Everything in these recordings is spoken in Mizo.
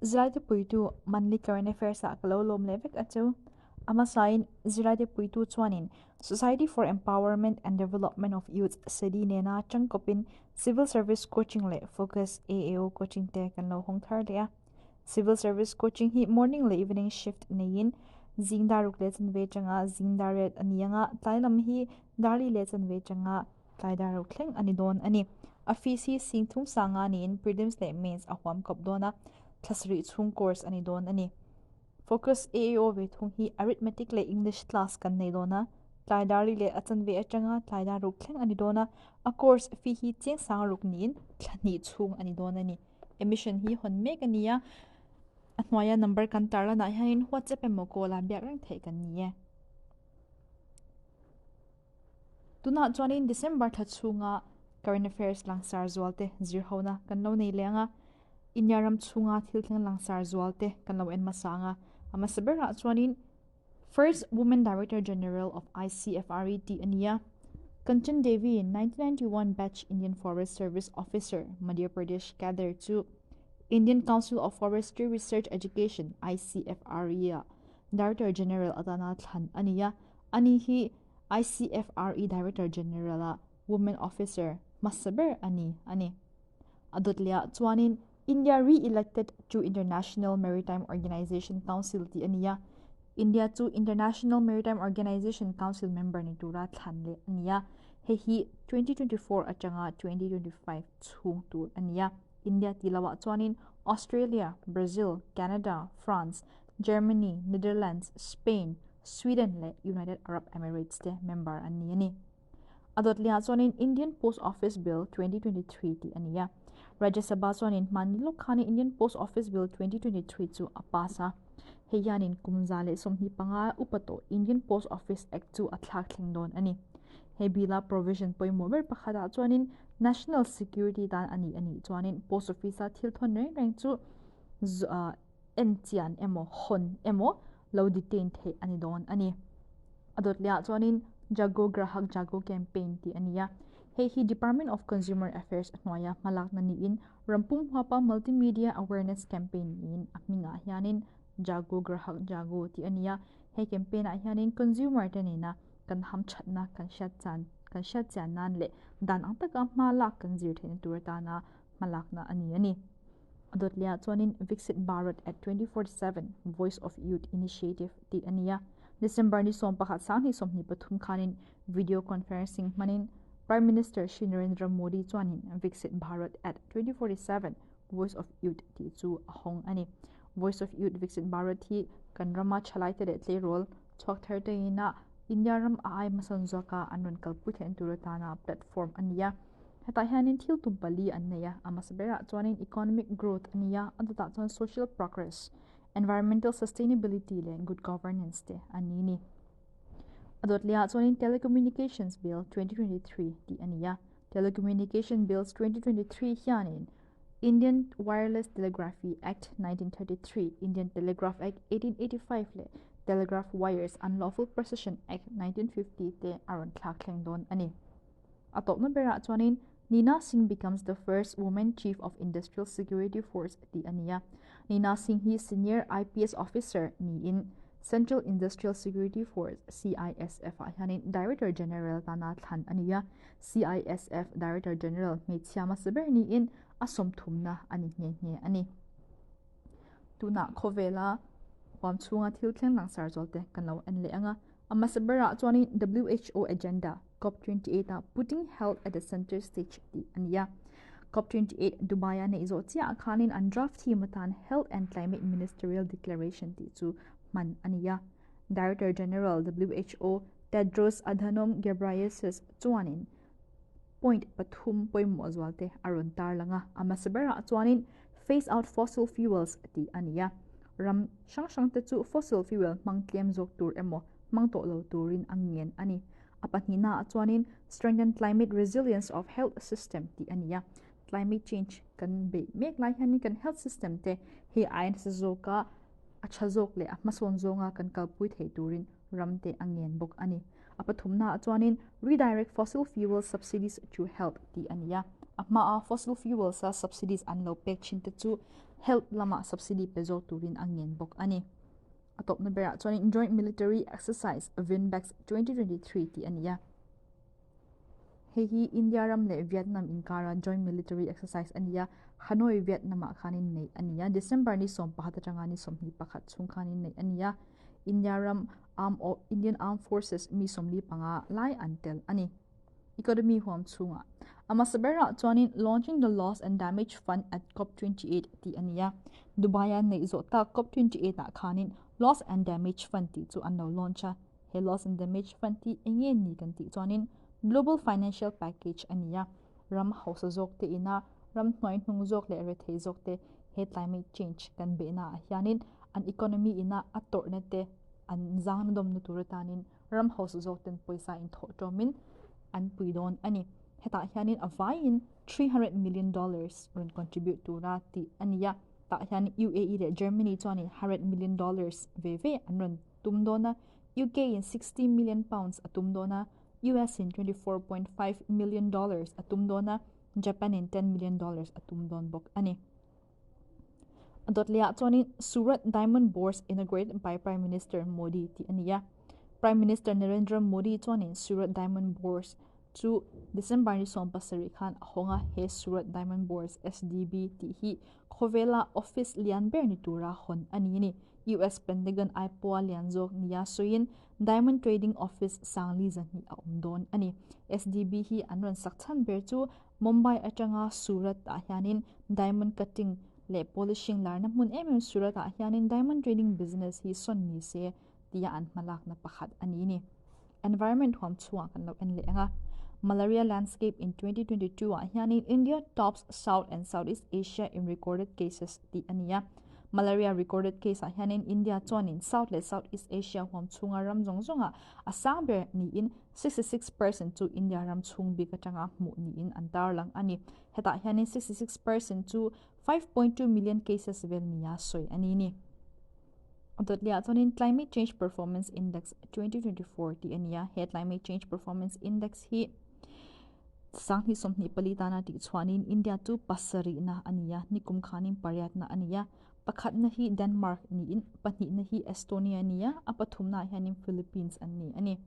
Zirlaite puitu Monthly Current Affairs ah ka lo lawm leh vek a chu. A hmasain zirlaite puitu chuanin Society for Empowerment and Development of Youth, SEDI, nena tangkawpin Civil Service Coaching leh Focus AAO Coaching te kan lo hawng thar leh a. Civil Service Coaching hi morning leh evening shift neiin zing dar ruk leh chanve atanga zing dar riat a ni anga tlai lam hi dar li leh chanve atanga tlai dar ruk thleng a ni dawn a ni. A fees hi sing thum sanga niin prelims leh mains a huam kawp dawn a, thla sarih chhung course a ni dawn a ni. Focus AAO ve thung hi Arithmetic leh English class kan nei dawn a, tlai dar li leh a chanve atanga tlai dar ruk thleng a ni dawn a, a course fee hi cheng sang ruk niin thla hnih chhung a ni dawn a ni. Admission hi hawn mek a ni a, a hnuaia number kan tarlanah hianin WhatsApp emaw call a biak reng theih kan ni e. Tunah chuanin December thla chhunga Current Affairs langsar zualte zirhona kan lo nei leh ang a, India ram chhunga thil thleng langsar zualte kan lo en hmasa ang a. A hmasa berah chuanin First Woman Director General of ICFRE tih a ni a. Kanchan Devi, 1991 batch Indian Forest Service Officer, Madhya Pradesh cadre chu Indian Council of Forestry Research Education, ICFRE, ah Director General atana thlan a ni a. Ani hi ICFRE Director General-a Woman Officer hmasa ber a ni a ni. A dawt lehah chuanin India re-elected to International Maritime Organization Council tih a ni a. India chu International Maritime Organization Council member ni tura thlan leh a ni a. Hei hi 2024 atanga 2025 chhung tur a ni a. India tih lohah chuanin Australia, Brazil, Canada, France, Germany, Netherlands, Spain, Sweden leh United Arab Emirates te member an ni a ni. A dawt lehah chuanin Indian Post Office Bill 2023 tih a ni a. Rajya Sabha chuanin hmanni lawk khanin Indian Post Office Bill 2023 chu a pass a. Hei hianin kum 125 upa tawh Indian Post Office Act chu a thlak thleng dawn a ni. He bill-a provision pawimawh ber pakhatah chuanin National Security tan a nih a nih chuanin Post Office-a thil thawn reng reng chu en chian emaw hawn emaw lo detain theih a ni dawn a ni. A dawt lehah chuanin Jago Grahak Jago Campaign tih a ni a. Hei hi Department of Consumer Affairs a hnuaia hmalakna niin rampum huapa Multimedia Awareness Campaign niin a hmingah hianin Jago Grahak Jago tih a ni a. He campaign ah hianin consumer te nena kan hamthatna kan hriat chan kan hriat chian nan leh dan ang taka hma lak kan zir theihna tur atana hmalakna a ni a ni. A dawt lehah chuanin Viksit Bharat at 2047, Voice of Youth Initiative tih a ni a. December ni 11 2023 khanin video conferencing hmanin Prime Minister Shri Narendra Modi chuanin Viksit Bharat at 2047, Voice of Youth tih chu a hawng a ni. Voice of Youth Viksit Bharat hi kan rama thalaite leh tleirawl chhuak thar te ina India ram a ai hmasawn zawka an rawn kalpui theihna tur atana platform a ni a. Hetah hianin thil tum pali an nei a, a hmasa berah chuanin economic growth a ni a, a dawtah chuan social progress, environmental sustainability leh good governance te a ni ni. A dawt lehah chuanin Telecommunications Bill 2023 tih a ni a, Telecommunication Bills 2023 hianin Indian Wireless Telegraphy Act 1933, Indian Telegraph Act 1885 leh Telegraph Wires Unlawful Possession Act 1950 te a rawn thlak thleng dawn a ni. A tawpna berah chuanin Nina Singh becomes the first woman chief of Industrial Security Force tih a ni a. Nina Singh hi senior IPS officer niin Central Industrial Security Force, CISF, ah hianin Director General tana thlan a ni a. CISF Director General hmeichhia hmasa ber niin a sawmthumna a ni nghe nghe a ni. Tunah khawvela huam chhunga thil thleng langsar zawlte kan lo en leh ang a. A hmasa berah chuanin WHO agenda COP28 ah Putting Health at the Center Stage tih a ni a. COP28 Dubai-a neih zawh chiahah khanin an draft theme atan Health and Climate Ministerial Declaration tih chu hman a ni a. Director General WHO Tedros Adhanom Ghebreyesus chuanin point pathum pawimawh zualte a rawn tarlang a. A hmasa berah chuanin Phase out fossil fuels tih a ni a. Ram hrang hrangte chu fossil fuel hmang tlem zawk tur emaw hmang tawh lo turin a ngen a ni. A pahnihnaah chuanin Strengthen Climate Resilience of Health System tih a ni a. Climate change kan beih mek lai hianin kan health system te hei aia nasa zawka a tha zawk leh a hmasawn zawnga kan kalpui thei turin ram te a ngen bawk a ni. A pathumnaah chuanin Redirect Fossil Fuel Subsidies to Health tih a ni a. A hmaa fossil fuels a subsidies an lo pek thin te chu health lama subsidy pe zawk turin a ngen bawk a ni. A tawpna berah chuanin Joint Military Exercise Vinbax 2023 tih a ni a. Hei hi India ram leh Vietnam inkara Joint Military Exercise a ni a, Hanoi, Vietnam-ah khanin neih a ni a. December ni 11 atanga ni 21 chhung khanin neih a ni a. India ram Arm Indian Armed Forces mi 45 lai an tel a ni. Economy huam chhungah a hmasa berah chuanin Launching the Loss and Damage Fund at COP28 tih a ni a. Dubai-a neih zawh tak COP28 ah khanin Loss and Damage Fund tih chu an lo launch a. He Loss and Damage Fund hi eng nge ni kan tih chuanin Global Financial Package a ni a. Ram hausa zawk te ina ram hnuai hnung zawk leh rethei zawk te he climate change kan behna ah hianin an economy ina a tawrhna te an zangna dawmna tur atanin ram hausa zawk ten pawisa inthawh tawmin an pui dawn a ni. Hetah hianin a vaiin $300 million rawn contribute tura tih a ni a. Tah hian UAE leh Germany chuanin $100 million ve ve an rawn tum dawn a. UK in £60 million a tum dawn a. US in $24.5 million a tum dawn a. Japan in $10 million a tum dawn bawk a ni. Dot lehah chuanin Surat Diamond Bourse inaugurated by Prime Minister Modi tih a ni a. Prime Minister Narendra Modi chuanin Surat Diamond Bourse chu December ni 17 khan a hawng a. He Surat Diamond Bourse SDB tih hi khawvela office lian ber ni tura hawn a ni ni. US Pentagon aipawa lian zawk nia sawiin Diamond Trading Office 220 a awm dawn a ni. SDB hi an rawn sak chhan ber chu Mumbai atanga Surat ah hianin diamond cutting leh polishing larna hmun em em Surat ah hianin diamond trading business hi sawn ni se tia an hmalakna pakhat a ni ni. Environment huam chhungah kan lo en leh anga. Malaria landscape in 2022 ah hianin India tops South and Southeast Asia in recorded cases tih a ni a. Malaria recorded case ah hianin India chuanin South leh Southeast Asia huam chhunga ram zawng zawnga a sang ber niin 66% chu India ram chhung bik atanga hmuh niin an tarlang a ni. Hetah hianin 66% chu 5.2 million cases vel nia sawi a ni ni. Dot lehah chuanin Climate Change Performance Index 2024 tih a ni a. He Climate Change Performance Index hi 2024 tana tih chuanin India chu pasarihna a ni a. Nikum khanin pariatna a ni a. Pakhatna hi Denmark niin pahnihna hi Estonia ni a. A pathumna hianin Philippines an ni a ni.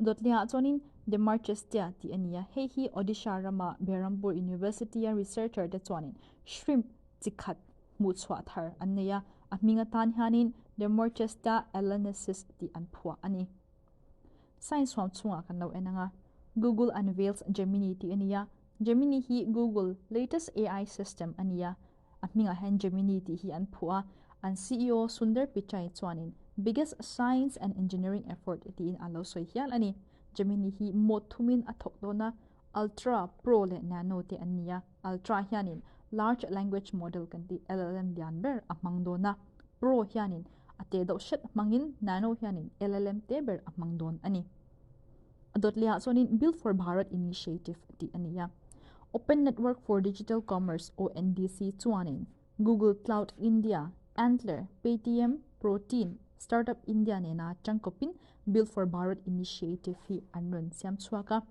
Dot lehah chuanin Demarchestia tih a ni a. Hei hi Odisha rama Berhampur University a researcher te chuanin shrimp chikhat hmuh chhuah thar an nei a. A hming atan hianin Demorchestia allenensis tih an phuah a ni. Science huam chhungah kan lo en anga. Google unveils Gemini tih a ni a. Gemini hi Google latest AI system a ni a. A hmingah hian Gemini tih hi an phuah a. An CEO Sundar Pichai chuanin biggest science and engineering effort tiin a lo sawi hial a ni. Gemini hi mode thumin a thawk dawn a. Ultra, Pro leh Nano te an ni a. Ultra hianin large language model kan tih LLM lian ber a hmang dawn a. Pro hianin a te deuh hret hmangin Nano hianin LLM te ber a hmang dawn a ni. Dot lehah chuanin Build for Bharat Initiative tih a ni a. Open Network for Digital Commerce ONDC chuanin Google Cloud India, Antler, Paytm, Protein, Startup India nena tangkawpin Build for Bharat Initiative hi an rawn siam chhuak a.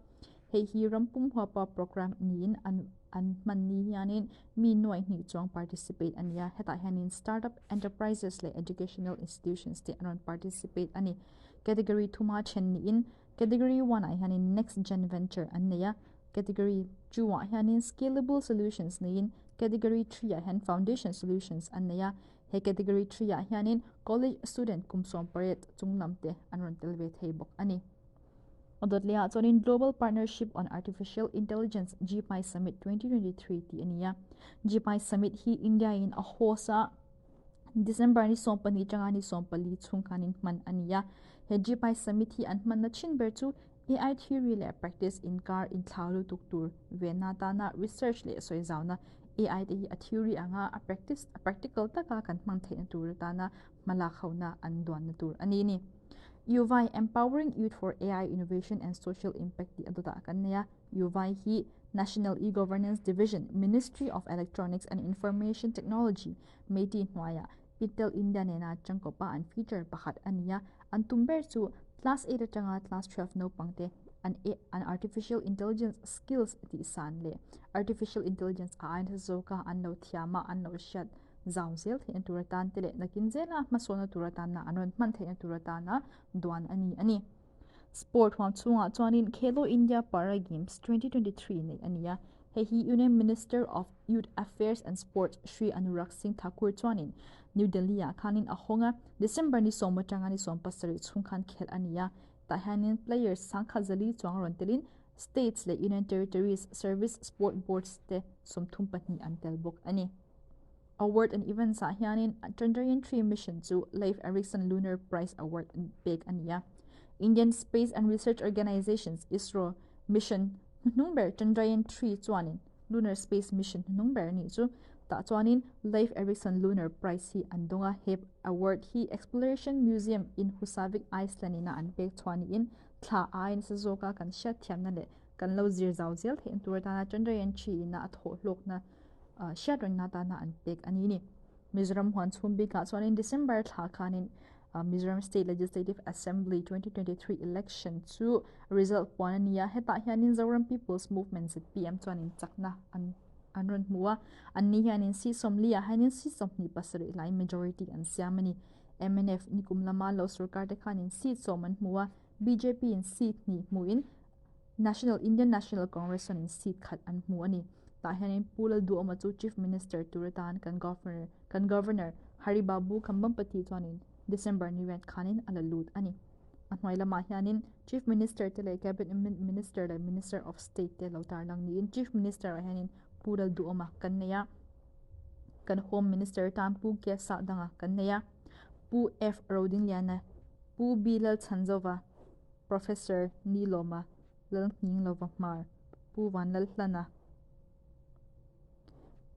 Hei hi rampum huapa program niin an an hman ni hianin mi nuai hnih chuang participate a ni a. Hetah hianin startup enterprises leh educational institutions te an rawn participate a ni. Category thuma then niin category 1 ah hianin next gen venture an nei a. Category 2 ah hianin scalable solutions neiin category 3 ah hian foundation solutions an nei a. He category 3 ah hianin college student kum 18 chunglam te an rawn tel ve thei bawk a ni. Dot lehah chuanin Global Partnership on Artificial Intelligence GPAI Summit 2023 tih a ni a. GPAI Summit hi India in a host a December ni 12 tanga ni 14 chhung khanin hman a ni a. He GPAI Summit hi an hmanna chin ber chu AI theory leh practice inkar inthlau lutuk tur venna tana research leh sawi zauna AI te hi a theory anga a practice a practical taka kan hmang theihna tur atana hmalak hona an duanna tur a ni ni. UVAI Empowering Youth for AI Innovation and Social Impact tih a dawtah kan nei a. UVAI hi National E-Governance Division, Ministry of Electronics and Information Technology, MeitY hnuaiah Intel India nena tangkawpa an feature pakhat a ni a. An tum ber chu class 8 atanga class 12 naupang te. an an artificial intelligence skills tih san leh artificial intelligence a aia nasa zawka an lo thiam a, an lo hriat zau zel theihna tur atan te leh nakin zela hmasawnna tur atana an rawn hman theihna tur atana duan a ni a ni. Sport huam chhungah chuanin Khelo India Para Games 2023 neih a ni a, hei hi Union Minister of Youth Affairs and Sports Shri Anurag Singh Thakur chuanin New Delhi-ah khanin a hawng a, December ni sawm atanga ni 17 chhung khan khelh a ni a, tah hianin players sangkhat zali chuang rawn telin States leh Union Territories Service Sport Boards te 32 an tel bawk a ni. Award and Events ah hianin Chandrayaan 3 mission chu Leif Erikson Lunar Prize Award pek a ni a. Indian Space and Research Organisation's, ISRO, mission hnuhnung ber Chandrayaan 3 chuanin Lunar Space Mission hnuhnung ber a nih chu. Tah chuanin Leif Erikson Lunar Prize hi an dawng a, he award hi Exploration Museum in Husavik, Iceland ina an pek chhuah niin thla a ain sa zawka kan hriatthiamna leh kan lo zir zau zel theihna tur atana Chandrayaan 3 ina a thawhhlawkna hriat rengna atana an pek a ni ni. Mizoram huan chhung bikah chuanin December thla khanin Mizoram State Legislative Assembly 2023 election chu result puan a ni a, hetah hianin Zoram People's Movement zpm chuanin chakna an an rawn hmu a, anni hianin seat 40 ah hianin seat 27 lai majority an siam a ni. Mnf nikum lama lo sorkar te khanin seat 10 an hmu a, bjp in seat 2 hmuin National Indian National Congress chuanin seat 1 an hmu a ni. Tah hianin Pu Lalduhawma chu Chief Minister tur atan kan Governor kan Governor Hari Babu Khambampati chuanin December ni riat khanin a la lut a ni. A hnuai lamah hianin Chief Minister te leh Cabinet Minister leh Minister of State te lo tarlang niin Chief Minister ah hianin Pu Lalduhawma kan nei a, kan Home Minister tan Pu K Sahdanga kan nei a, Pu F Rodingliana, Pu B Lalchhanzova, Professor Nilawma Lalnghinglova Hmar, Pu Vanlalhlana,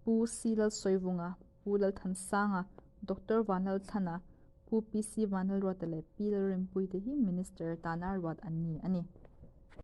Pu C Lalsawivunga, Pu Lalthansanga, Doctor Vanlalthlana, Pu PC Vanlalruata leh Pi Lalrinpuii te hi Minister tana ruat an ni a ni.